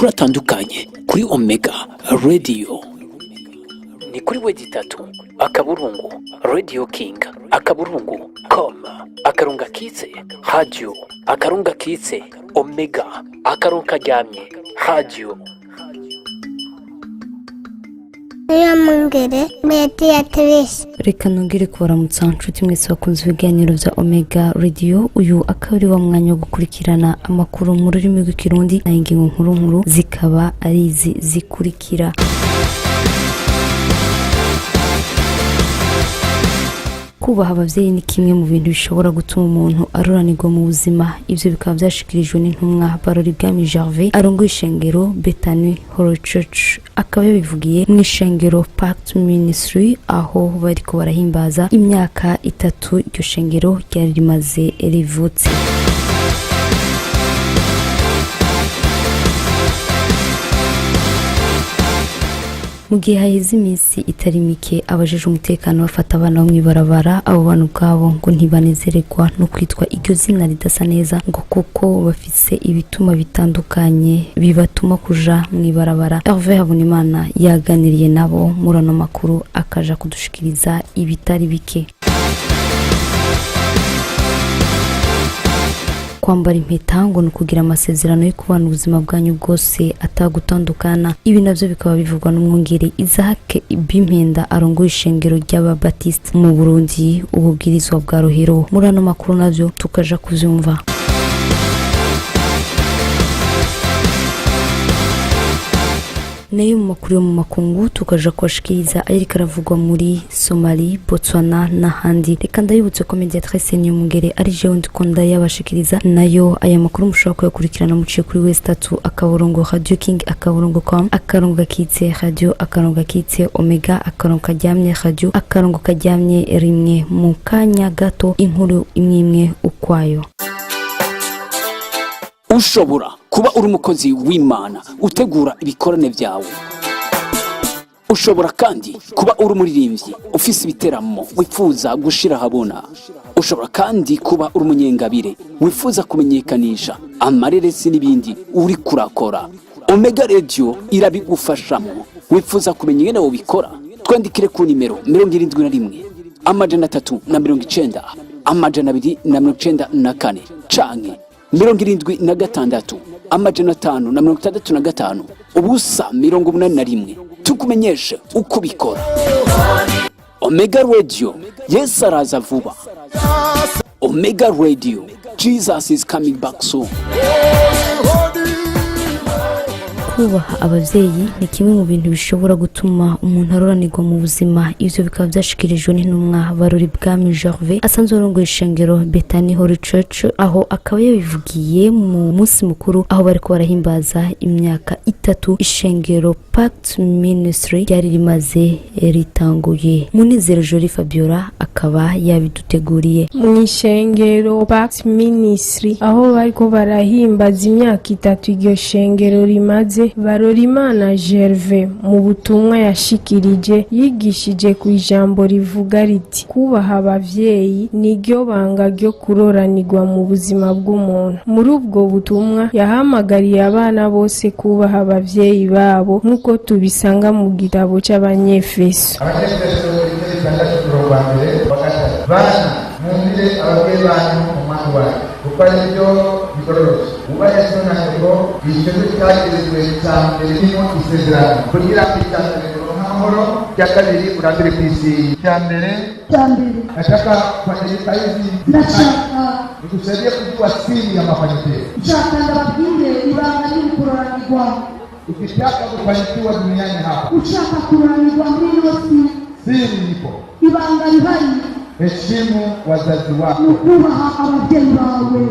Amakuru atandukanye kuri Omega Radio ni kuri w3.radioking.com akarongo gakitse radio akarongo gakitse omega akarongo karyamye radio. Niyo mungere mediatrice. Reka nongere kubaramutsa, nshuti mwese bakunze ibiganiro bya Omega Radio. Uyu akaba ari wa mwanya wo gukurikirana amakuru mu rurimi rw'Ikirundi, nayo ingingo nkuru nkuru zikaba ari izi zikurikira: Kubaha ababyeyi ni kimwe mu bintu bishobora gutuma umuntu aruranirwa mu buzima. Ibyo bikaba byashikirijwe n'intumwa Barori Bwami Gervais, arongoye ishengero Bethany Holy Church. Akaba yabivugiye mu ishengero Pact Ministry, aho bariko barahimbaza imyaka 3 iryo shengero ryari rimaze rivutse. Mu gihe haheze iminsi itari mike abajeje umutekano bafata abana bo mw'ibarabara, abo bantu ubwabo ngo ntibanezererwa no kwitwa iryo zina ridasa neza, ngo kuko bafise ibituma bitandukanye bibatuma kuja mw'ibarabara. Hervé Habonimana yaganiriye nabo muri ano makuru, akaja kudushikiriza ibitari bike. Kwambara impeta ngo ni ukugira amasezerano yo kubana ubuzima bwanyu bwose atagutandukana. Ibi navyo bikaba bivugwa n'umwungere Isaac Bimpenda, arongoye ishengero ry'Ababatiste mu Burundi, ububwirizwa bwa Rohero. Muri ano makuru navyo tukaja kuvyumva. Nayo mu makuru yo mu makungu tukaja kubashikiriza ayariko aravugwa muri Somali, Botswana n'ahandi. Reka ndabibutse ko mediatrice Niyomungere ari jewe ndiko ndayabashikiriza. Nayo aya makuru mushobora kuyakurikirana muciye kuri w3.radioking.com akarongo gakitse radio akarongo gakitse omega akarongo karyamye radio akarongo karyamye rimwe. Mu kanya gato inkuru imwe imwe ukwayo. Ushobora kuba uri umukozi w'Imana utegura ibikorane byawe. Ushobora kandi kuba uri umuririmbyi ufise ibiteramo wifuza gushira ahabona. Ushobora kandi kuba uri umunyengabire wifuza kumenyekanisha amareresi n'ibindi uri kurakora. Omega Radio irabigufashamo. Wifuza kumenya ingene wobikora? Twandikire ku nimero 71 390 294 canke 76 565 0 81, tukumenyeshe uko ubikora. Omega Radio, Yesu araza vuba. Omega Radio, Jesus is coming back soon. Kubaha ababyeyi ni kimwe mu bintu bishobora gutuma umuntu aroranirwa mu buzima. Ivyo bikaba byashikirijwe n'intumwa Barori Bwami Gervais, asanzwe arongoye ishengero Bethany Holy Church, aho akaba yabivugiye mu munsi mukuru aho bariko barahimbaza imyaka 3 ishengero Pact Ministry ryari rimaze ritanguye. Munezero Jolie Fabiola akaba yabiduteguriye. Mu ishengero Pact Ministry, aho bariko barahimbaza imyaka 3 iryo shengero rimaze, Barorimana Gervais mu butumwa yashikirije yigishije ku ijambo rivuga riti: kubaha abavyeyi niryo banga ryo kuroranirwa mu buzima bw'umuntu. Muri ubwo butumwa yahamagariye abana bose kubaha abavyeyi babo, nk'uko tubisanga mu gitabo c'Abanyefeso. Abanyefeso ibice 6 umurongo wa 1 wa 3: bana, mwumvire ababyeyi banyu mu mwami wacu, kuko ari byo bigororotse. Wubahe so na nyoko, icyo ni cyagerejwe cya mbere kirimo isezerano, kugira ngo icya mbere uronke amahoro, icya kabiri urambire ku isi. Icya mbere, Cya mbere, nataka kuwashirika hizi ndashaka nikusaidie kujua siri ya mafanikio. Nshaka ndababwire ibanga ry'ukuroranirwa. Ukitaka kufanikiwa duniani hapa, Ushaka kuroranirwa muri ino si, siri ipo: ibanga rihari heshimu wazazi ni wako. ukubaha ababyeyi bawe.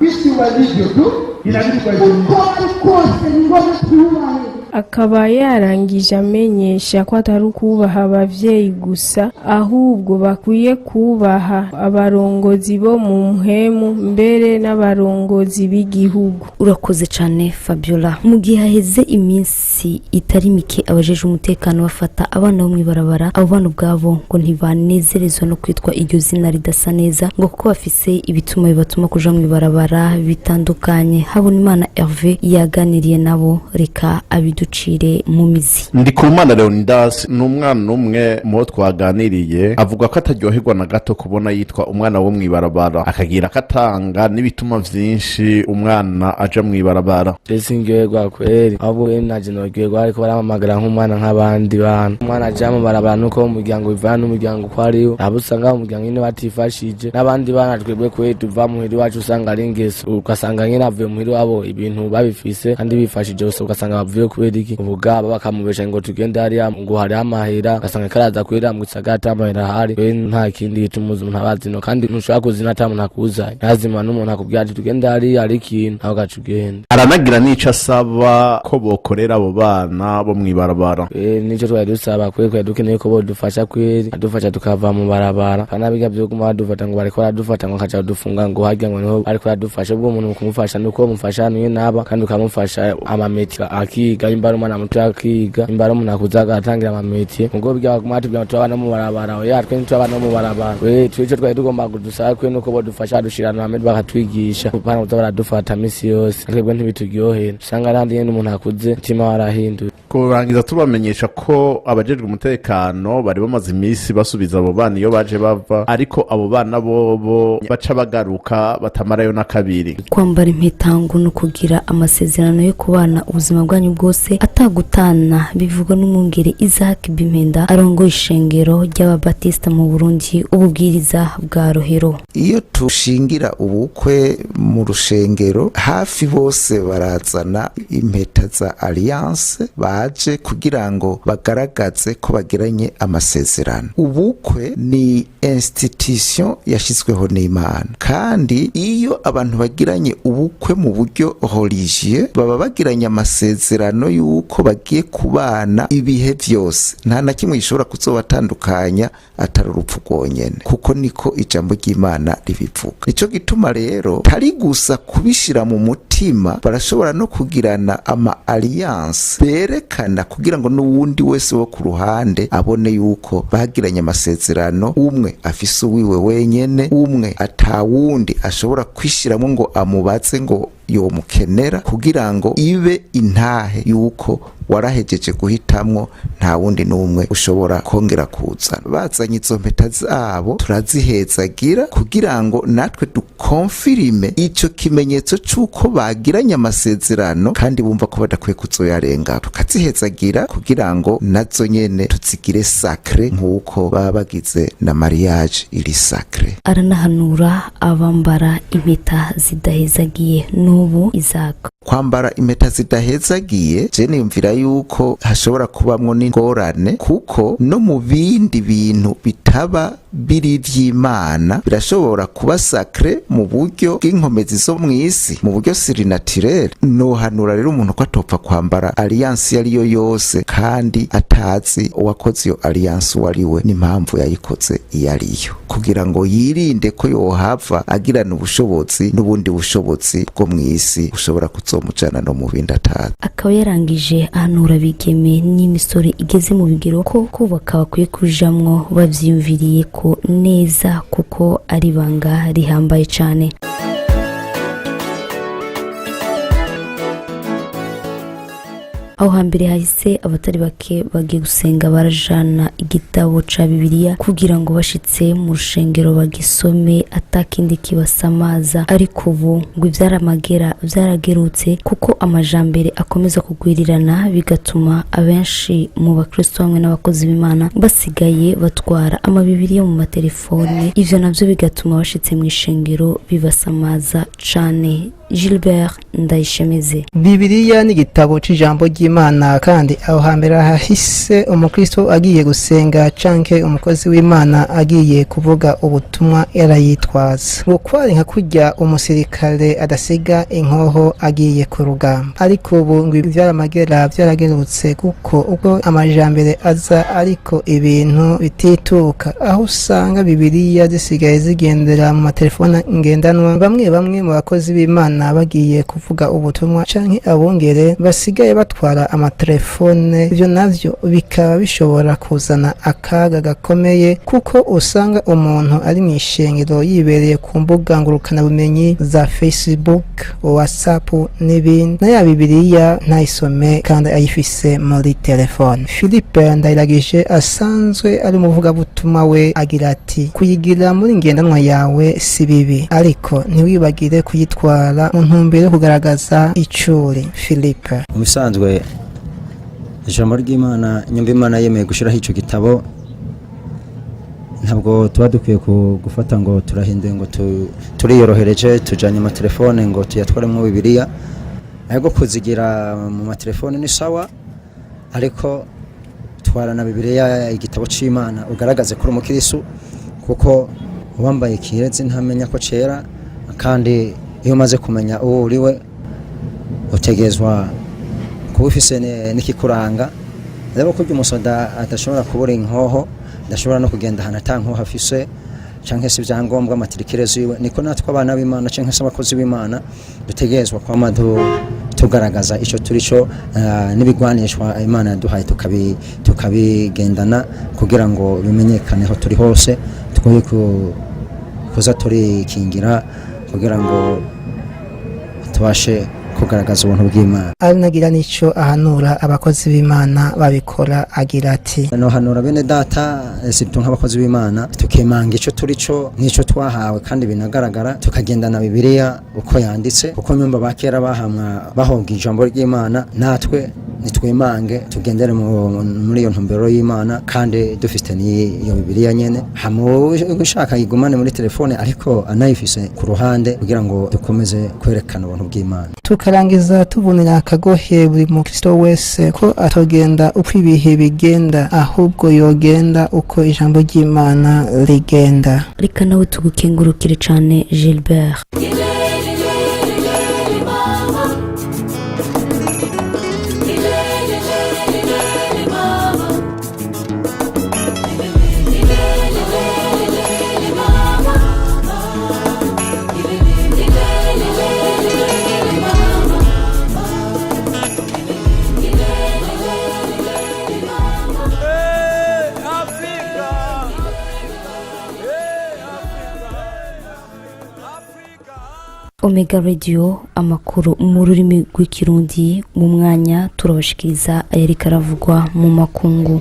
Jinsi walivyo tu inabidi kuheshimiwa. Uko bari kose ni ngombwa tububahe. Akaba yarangije amenyesha ko atari ukubaha abavyeyi gusa, ahubwo bakwiye kubaha abarongozi bo mu mpwemu, mbere n'abarongozi b'igihugu. Urakoze cyane, Fabiola. Mu gihe haheze iminsi itari mike abajeje umutekano bafata abana bo mw'ibarabara, abo bana ubwabo ngo ntibanezerezwa no kwitwa iryo zina ridasa neza, ngo kuko bafise ibituma bibatuma kuja mw'ibarabara bitandukanye. Habonimana Herve yaganiriye nabo, reka abiducire mu mizi. Ndikumana Leonidas ni umwana umwe mu bo twaganiriye, avuga ko ataryoherwa na gato kubona yitwa umwana wo mw'ibarabara, akagira ko atanga n'ibituma vyinshi umwana aja mw'ibarabara. Ese ndyoherwa kweri? Ahubwo we naje noryoherwa, ariko barampamagara nk'umwana nk'abandi bantu. Umwana aja mu barabara nuko umuryango bivana n'umuryango uko ariwo, abo usanga mu muryango nyene batifashije n'abandi bana. Twebwe kweri tuva muhira iwacu usanga ari ingeso, ugasanga nyene avuye muhira iwabo ibintu babifise kandi bifashije gusa, ugasanga bavuye kubera iki ubugaba, bakamubesha ngo tugende hariya ngo hariho amahera, ugasanga karaza kwera mu gisagara ata mahera ahari. We nta kindi gituma umuntu abazino, kandi ntushobora kuzina ata muntu akuzanye, ntazima n'umuntu akubwira ati tugende hariya hari ikintu, nawe ugaca ugenda. Aranagira n'ico asaba ko bokorera abo bana bo mw'ibarabara. Nico twari dusaba kweri, twari dukeneye ko bodufasha kweri, adufasha tukava mu barabara, kandi abiga vyo guma badufata ngo bariko baradufata, ngo akaca badufunga, ngo harya ngo niho bariko baradufasha. Ubwo umuntu kumufasha nuko mufasha niyo naba, kandi ukamufasha ama métiers akiga, imba ari umwana muto akiga, imba ari umuntu akuze agatangira ama métiers. Ubwo biga baguma batubwira ngo turabana mu barabara, oya, twe ntiturabana mu barabara. We twe ico twari tugomba kudusaba kwe nuko bodufasha, badushira ahantu hamwe bakatwigisha, kupana kuza baradufata misi yose, twebwe ntibituryohera. Usanga n'ahandi nyene umuntu akuze umutima warahinduye. Kurangiza, tubamenyesha ko abajejwe umutekano bari bamaze iminsi basubiza abo bana iyo baje bava, ariko abo bana bobo baca bagaruka batamarayo na kabiri. Kwambara impeta ngo ni ukugira amasezerano yo kubana ubuzima bwanyu bwose atagutana, bivugwa n'umwungere Isaac Bimenda arongoye ishengero ry'Ababatista mu Burundi, ububwiriza bwa Rohero. Iyo tushingira ubukwe mu rushengero, hafi bose barazana impeta za alliance, baje kugira ngo bagaragaze ko bagiranye amasezerano. Ubukwe ni institution yashyizweho n'Imana, kandi iyo abantu bagiranye ubukwe mu buryo religieux, baba bagiranye amasezerano y'uko bagiye kubana ibihe byose, nta na kimwe gishobora kuzobatandukanya atari urupfu rwonyene, kuko niko ijambo ry'Imana ribivuga. Nico gituma rero tari gusa kubishira mu mutima, barashobora no kugirana ama alliance berekana kugira ngo n'uwundi wese wo ku ruhande abone yuko bagiranye amasezerano, umwe afise uwiwe wenyene, umwe atawundi ashobora kwishiramo ngo amubaze ngo yomukenera, kugira ngo ibe intahe yuko warahejeje guhitamwo, nta wundi n'umwe ushobora kongera kuzana. Bazanye izo mpeta zabo, turazihezagira kugira ngo natwe dukonfirime ico kimenyetso c'uko bagiranye amasezerano kandi bumva ko badakwiye kuzoyarenga. Tukazihezagira kugira ngo nazo nyene tuzigire sacrées nk'uko baba bagize na mariage iri sacré. Aranahanura abambara impeta zidahezagiye n'ubu, Isaac. Kwambara impeta zidahezagiye, je niyumvira yuko hashobora kubamwo n'ingorane, kuko no mu bindi bintu bitaba biri ivy'Imana birashobora kuba sacré mu buryo bw'inkomezi zo mw'isi, mu buryo surnaturel. Nohanura rero umuntu ko atopfa kwambara alliance iyo ariyo yose kandi atazi uwakoze iyo alliance uwo ari we n'impamvu yayikoze iyo ariyo, kugira ngo yirinde ko yohava agirana ubushobozi n'ubundi bushobozi bwo mw'isi bushobora kuzomujana no mu bindi atazi. Akaba yarangije ahanura abigeme n'imisore igeze mu bigero ko kubaka bakwiye kujamwo bavyiyumviriye ko neza, kuko ari ibanga rihambaye cane. Aho hambere hahise, abatari bake bagiye gusenga barajana igitabo ca Bibiliya kugira ngo bashitse mu rushengero bagisome atakindi kibasamaza. Ariko ubu ngo ibyaramagera byaragerutse, kuko amajambere akomeza kugwirirana, bigatuma abenshi mu bakristo hamwe n'abakozi b'Imana basigaye batwara amabibiriya mu matelefone. Ivyo navyo bigatuma bashitse mu ishengero bibasamaza cane. Gilbert Ndayishemeze. Bibiliya ni igitabo c'ijambo ry'Imana, kandi aho hambere hahise umukristo agiye gusenga canke umukozi w'Imana agiye kuvuga ubutumwa yarayitwaza, ngo kwari nka kurya umusirikare adasiga inkoho agiye ku rugamba. Ariko ubu ngo vyaramagera vyaragerutse, kuko ubwo amajambere aza ariko ibintu bitituka, aho usanga Bibiliya zisigaye zigendera mu matelefone ngendanwa. Bamwe bamwe mu bakozi b'Imana bagiye kuvuga ubutumwa canke abungere basigaye batwara amatelefone, ivyo navyo bikaba bishobora kuzana akaga gakomeye, kuko usanga umuntu ari mu ishengero yibereye ku mbuga ngurukanabumenyi za Facebook, WhatsApp n'ibindi, na ya Bibiliya ntayisome kandi ayifise muri telefone. Philippe Ndayiragije asanzwe ari umuvugabutumwa, we agira ati: kuyigira muri ngendanwa yawe si bibi, ariko ntiwibagire kuyitwara mu ntumbero yo kugaragaza icuri. Philippe: Mu bisanzwe ijambo ry'Imana, nyumva Imana yemeye gushyiraho icyo gitabo, ntabwo tuba dukwiye gufata ngo turahinduye, ngo turiyorohereje, tujyanye amatelefone ngo tuyatwaremo Bibiliya. Ariko kuzigira mu matelefone ni sawa, ariko twarana Bibiliya, igitabo cy'Imana, ugaragaze ko uri umukirisu, kuko uwambaye ikirezi ntamenya ko cera. Kandi iyo umaze kumenya uwo uriwe, utegerezwa kuba ufise n'ikikuranga. Rero kurya umusoda adashobora kubura inkoho, adashobora no kugenda ahantu ata nkoho afise canke se ibyangombwa, amatirikire ziwe, niko natwe abana b'Imana canke se abakozi b'Imana dutegerezwa kwama tugaragaza ico turi cyo, n'ibigwanishwa Imana yaduhaye tukabigendana kugira ngo bimenyekane aho turi hose, twoye kuza turikingira kugira ngo tubashe kugaragaza ubuntu bw'Imana. Arinagira n'ico ahanura abakozi b'Imana babikora, agira ati: Nohanura bene data, sibyo, nk'abakozi b'Imana tukemanga ico turi cyo n'ico twahawe, kandi binagaragara, tukagendana Bibiliya uko yanditse, kuko nyumva ba kera bahamwa bahonga ijambo ry'Imana, natwe nitwimange tugendere muri iyo ntumbero y'Imana, kandi dufite n'iyo Bibiliya nyene. Hama ushaka yigumane muri telefone, ariko anayifise ku ruhande, kugira ngo dukomeze kwerekana ubuntu bw'Imana. Tukarangiza tubonera akagohe buri mukristo wese ko atogenda uko ibihe bigenda, ahubwo yogenda uko ijambo ry'Imana rigenda. Reka nawe tugukengurukire cyane, Gilbert. Omega Radio, amakuru mu rurimi rw'Ikirundi. Mu mwanya turabashikiriza ayariko aravugwa mu makungu.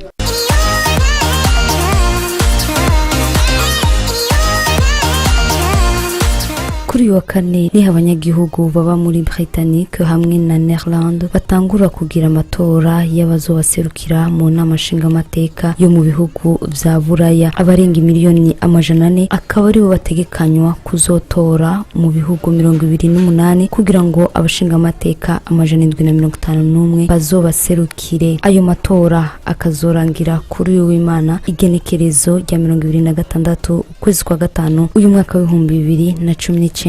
Kuri uyu wa kane niho abanyagihugu baba muri Britannique hamwe na Netherland batangura kugira amatora y'abazobaserukira mu nama nshingamateka yo mu bihugu vya Buraya. Abarenga 400,000,000 akaba aribo bategekanywa kuzotora mu bihugu 28, kugira ngo abashingamateka 751 bazobaserukire. Ayo matora akazorangira kuri uyu w'Imana, igenekerezo rya 26 ukwezi kwa gatanu uyu mwaka w'2019.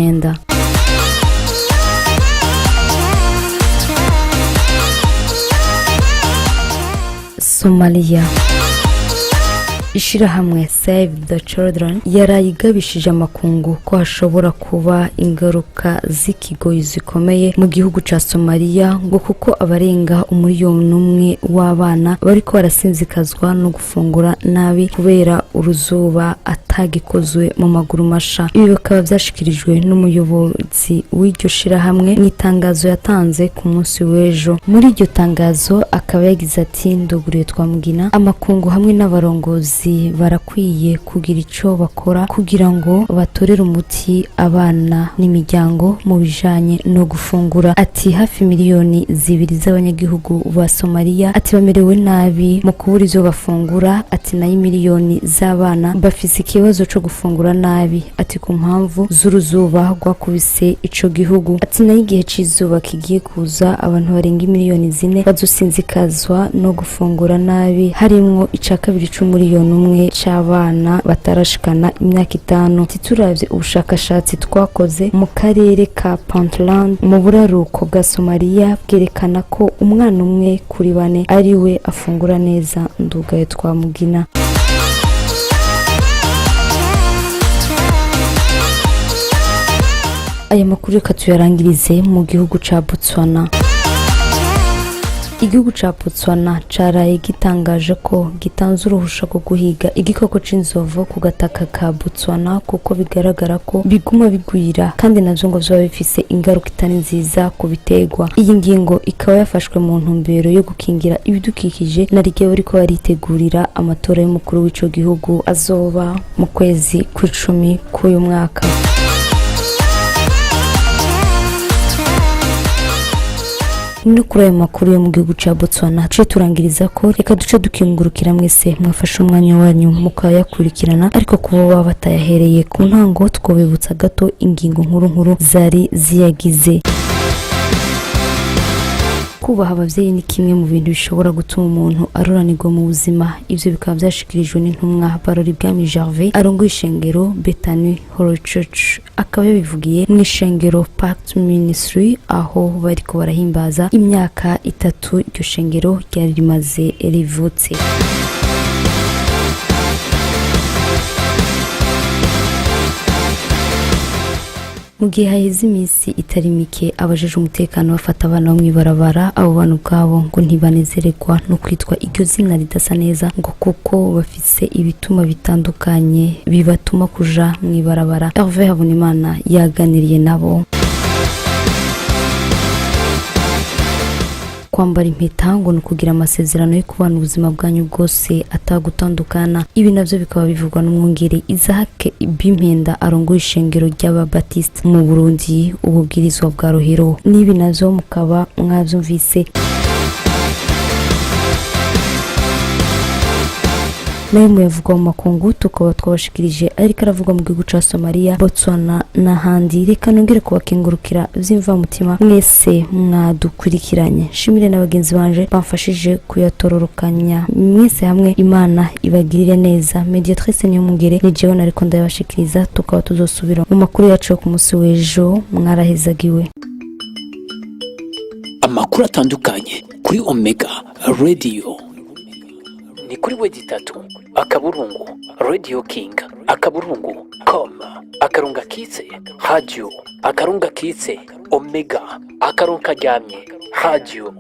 Somalia: Ishirahamwe Save the Children yarayigabishije amakungu ko hashobora kuba ingaruka z'ikigoyi zikomeye mu gihugu ca Somalia, ngo kuko abarenga 1 miliyoni w'abana bariko barasinzikazwa no gufungura nabi kubera uruzuba atagikozwe mu maguru masha. Ibi bikaba vyashikirijwe n'umuyobozi w'iryo shirahamwe mu itangazo yatanze ku munsi w'ejo. Muri iryo tangazo akaba yagize ati: "Nduguriye Twamugina amakungu hamwe n'abarongozi Abayobozi barakwiye kugira ico bakora kugira ngo batorere umuti abana n'imiryango mu bijanye no gufungura. Ati hafi miliyoni 2 z'abanyagihugu ba Somaliya, ati bamerewe nabi mu kubura ivyo bafungura. Ati nayo miliyoni z'abana bafise ikibazo co gufungura nabi, ati ku mpamvu z'uruzuba rwakubise ico gihugu. Ati nayo igihe c'izuba kigiye kuza, abantu barenga miliyoni 4 bazosinzikazwa no gufungura nabi, harimwo ica kabiri c'umuriyoni umwe c'abana batarashikana imyaka 5. Ati turavye ubushakashatsi twakoze mu karere ka Puntland mu buraruko bwa Somaliya, bwerekana ko umwana umwe kuri bane ari we afungura neza. Ndugaye twamugina. Aya makuru reka tuyarangirize mu gihugu ca Botswana. Igihugu ca Botswana caraye gitangaje ko gitanze uruhusha rwo guhiga igikoko c'inzovu ku gataka ka Botswana, kuko bigaragara ko biguma bigwira kandi navyo ngo vyoba bifise ingaruka itari nziza ku biterwa. Iyi ngingo ikaba yafashwe mu ntumbero yo gukingira ibidukikije, na rigiye bariko baritegurira amatora y'umukuru w'ico gihugu azoba mu kwezi kw'icumi k'uyu mwaka. No kuri ayo makuru yo mu gihugu ca Botswana duce turangiriza ko, reka duce dukingurukira mwese mwafashe umwanya wanyu mukayakurikirana. Ariko kuba baba batayahereye ku ntango, twobibutsa gato ingingo nkuru nkuru zari ziyagize. Kubaha abavyeyi ni kimwe mu bintu bishobora gutuma umuntu aroranirwa mu buzima. Ivyo bikaba vyashikirijwe n'intumwa Barori Bwami Gervais arongoye ishengero Bethany Holy Church, akaba yabivugiye mu ishengero Pact Ministry aho bariko barahimbaza imyaka 3 iryo shengero ryari rimaze rivutse. Mu gihe haheze iminsi itari mike abajeje umutekano bafata abana bo mw'ibarabara, abo bana ubwabo ngo ntibanezererwa no kwitwa iryo zina ridasa neza, ngo kuko bafise ibituma bitandukanye bibatuma kuja mw'ibarabara. Hervé Habonimana yaganiriye nabo. Kwambara impeta ngo ni ukugira amasezerano yo kubana ubuzima bwanyu bwose atagutandukana. Ibi navyo bikaba bivugwa n'umwungere Isaac Bimpenda arongoye ishengero ry'Ababatiste mu Burundi, ububwirizwa bwa Rohero. N'ibi navyo mukaba mwavyumvise. Nayo muyavugwa mu makungu tukaba twabashikirije ariko aravugwa mu gihugu ca Somalia, Botswana n'ahandi. Reka nongere kubakengurukira vy'imvamutima mwese mwadukurikiranye, nshimire na bagenzi banje bamfashije kuyatororokanya. Mwese hamwe Imana ibagirire neza. Mediatrice Niyomungere ni jewe nariko ndayabashikiriza, tukaba tuzosubira mu makuru yacu yo ku munsi w'ejo. Mwarahezagiwe. Amakuru atandukanye kuri Omega Radio ni kuri wedi 3 akaburungu Radio King akaburungu com akarunga kitse radio akarunga kitse Omega akarunga karyamye radio.